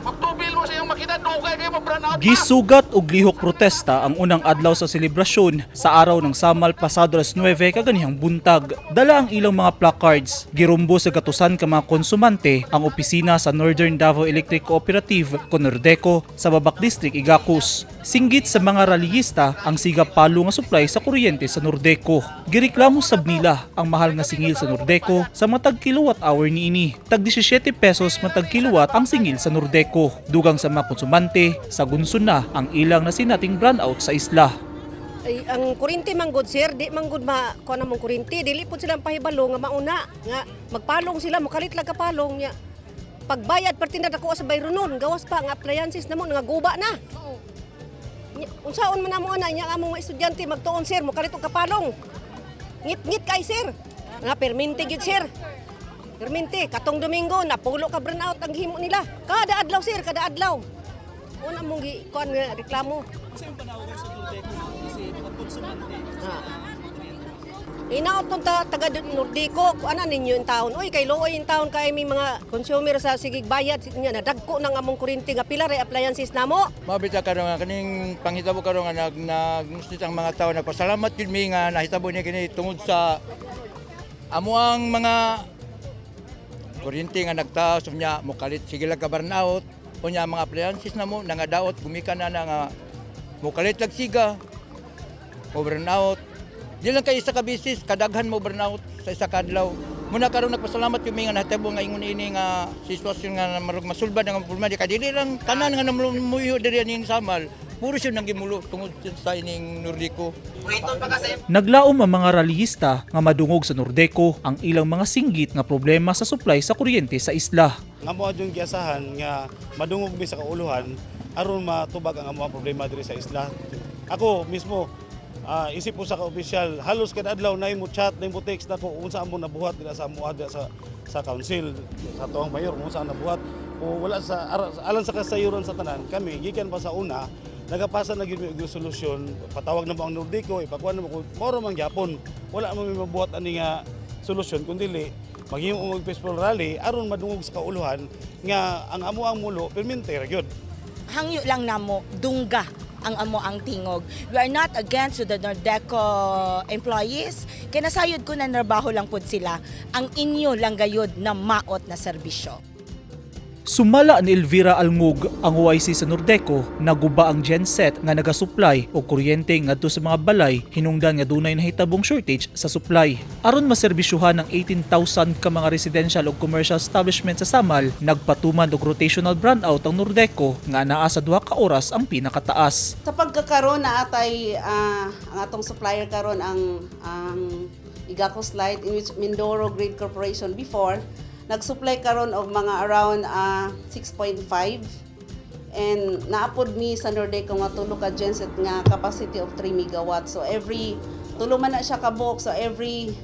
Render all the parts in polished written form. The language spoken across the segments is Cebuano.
Magtubil mo sa iyong makina, dugay kayo ma-brown out pa. Gisugat og lihok protesta ang unang adlaw sa selebrasyon sa Araw ng Samal pasado alas 9 kaganihang buntag. Dala ang ilang mga placards. Girumbo sa gatusan ka mga konsumante ang opisina sa Northern Davao Electric Cooperative Nordeco sa Babak District, Igacos. Singgit sa mga rallyista ang siga palo nga supply sa kuryente sa Nordeco. Gireklamo sab nila ang mahal nga singil sa Nordeco sa matag kilowatt hour niini. Tag 17 pesos matag kilowatt ang singil sa Nordeco. Dugang sa mga konsumante, sa gunsun na ang ilang nasinating brownout sa isla. Ay, ang kuryente man gud, sir, di man gud ma kuan among kuryente, dili pud sila ang pahibalo nga mauna nga magpalong sila, mokalit lang kapalong niya. Pagbayad perti na dako sa bayronon, gawas pa ang appliances namo nga guba na. Nya, unsaon man namo ana nya among mga estudyante magtuon, sir, mokalit og kapalong. Ngit-ngit kay, sir. Nga perminti gyud, sir. Perminti katong Domingo napulo ka burn out ang himo nila. Kada adlaw, sir, kada adlaw. Una mong gi kuan nga reklamo. Ah. Inaot tong ta, taga Nordeco, kung ano ninyo yung taon. Uy, kay luoy yung taon kay may mga consumer sa sigig bayad niya nadagko nang among kuryente nga pila ray appliances namo. Mabita karon nga kaning panghitabo karon nga nag nag ang mga tao, nagpasalamat gyud mi nga nahitabo niya kini tungod sa amo ang mga kuryente nga nagtaas, unya mokalit sige lang ka burnout, unya ang mga appliances namo nangadaot gumikan na na nga mokalit lag siga mo burnout. Di lang kay isa ka bisis, kadaghan mo burnout sa isa ka adlaw. Muna karon nagpasalamat kami nga nahitabo nga ingon ini nga sitwasyon nga marug masulbad ang problema di kay dili lang tanan nga namumuyo diri aning Samal puro siya nang gimulo tungod sa ining Nordeco. Naglaom ang mga rallyista nga madungog sa Nordeco ang ilang mga singgit nga problema sa supply sa kuryente sa isla. Nga mo yung giasahan nga madungog mi sa kauluhan aron matubag ang among problema diri sa isla. Ako mismo, isip ko sa ka-opisyal, halos kada adlaw na mo chat, na mo text nako unsa amo nabuhat dira sa amoa dira sa council, sa atoang mayor kung unsa ang nabuhat. Kung wala sa alang sa kasayuran sa tanan, kami gikan pa sa una nagapasa na gyud mi og solusyon, patawag na mo ang Nordeco, ipakuan na mo kung moro man gyapon. Wala man mi mabuhat ani nga solusyon kun dili maghimo og peaceful rally aron madungog sa kauluhan nga ang amo ang mulo permente ra gyud. Hangyo lang namo dungga ang amo ang tingog. We are not against to the Nordeco employees. Kay nasayod ko na trabaho lang pud sila. Ang inyo lang gayud na maot na serbisyo. Sumala ni Elvira Alngug, ang OIC sa Nordeco, naguba ang genset nga nagasupply og kuryente ngadto sa mga balay hinungdan nga dunay nahitabong shortage sa supply. Aron maserbisyuhan ang 18,000 ka mga residential ug commercial establishment sa Samal, nagpatuman og rotational brownout ang Nordeco nga naa sa 2 ka oras ang pinakataas. Sa pagkakaroon na atay ang atong supplier karon ang Igacos Light, in which Mindoro Grid Corporation before nag-supply karon og mga around 6.5 and naapod mi sa Nordeco nga tulo ka genset nga capacity of 3 megawatt. So every tulo man na siya kabuok, so every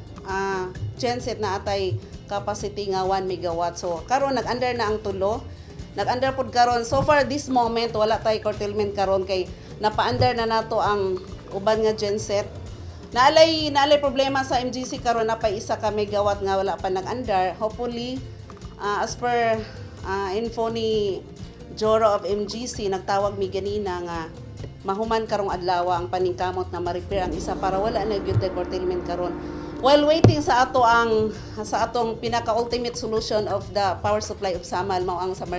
genset na atay capacity nga 1 megawatt. So karon nag-under na ang tulo. Nag-under pod karon. So far this moment wala tay curtailment karon kay napa-under na nato ang uban nga genset. Naalay problema sa MGC karon, na pa isa ka megawatt nga wala pa nag-under. Hopefully, as per info ni Joro of MGC, nagtawag mi ganina nga mahuman karong adlaw ang paningkamot na ma-repair ang isa para wala na gyud tay curtailment karon. While waiting sa atong pinaka ultimate solution of the power supply of Samal, mao ang Samar.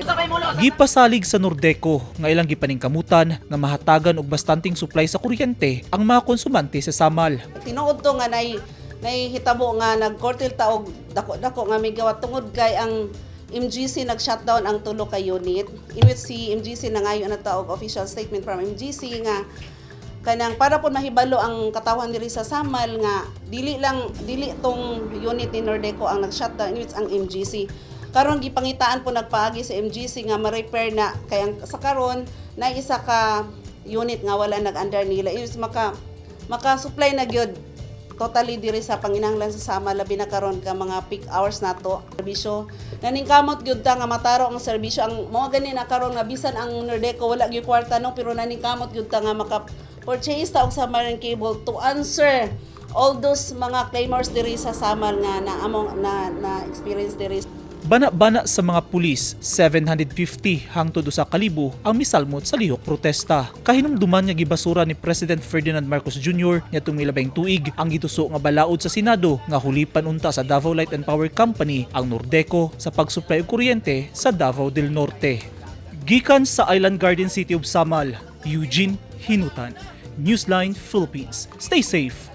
Gipasalig sa Nordeco nga ilang gipaningkamutan nga mahatagan og bastanteng supply sa kuryente ang mga konsumante sa Samal. Tinuod to nga nay hitabo nga nag-curtail ta og dako-dako nga megawatt tungod kay ang MGC nag-shutdown ang tulo ka unit, in which si MGC nangayo na ta og official statement from MGC nga kanang para po mahibalo ang katawhan diri sa Samal nga dili lang dili tong unit ni Nordeco ang nag-shutdown, in which ang MGC karon gipangitaan po nagpaagi sa MGC nga ma-repair na kay ang sa karon na isa ka unit nga wala nag-under nila, in which maka supply na gyud totally diri sa panginahanglan sa Samal, labi na karon ka mga peak hours nato. Serbisyo, naningkamot gyud ta nga mataro ang serbisyo. Ang mao gani na karon nga bisan ang Nordeco wala gyud kwarta, no, pero naningkamot gyud ta nga maka purchase ta og submarine cable to answer all those mga claimers diri sa Samal nga na among na experience diri. Bana-bana sa mga pulis, 750 hangtod 1,000 ang misalmot sa lihok protesta. Kahinumduman nga gibasura ni President Ferdinand Marcos Jr. niadtong milabing tuig ang gituso nga balaod sa Senado nga hulipan unta sa Davao Light and Power Company ang Nordeco sa pagsupply og kuryente sa Davao del Norte. Gikan sa Island Garden City of Samal, Eugene Hinutan, Newsline Philippines. Stay safe.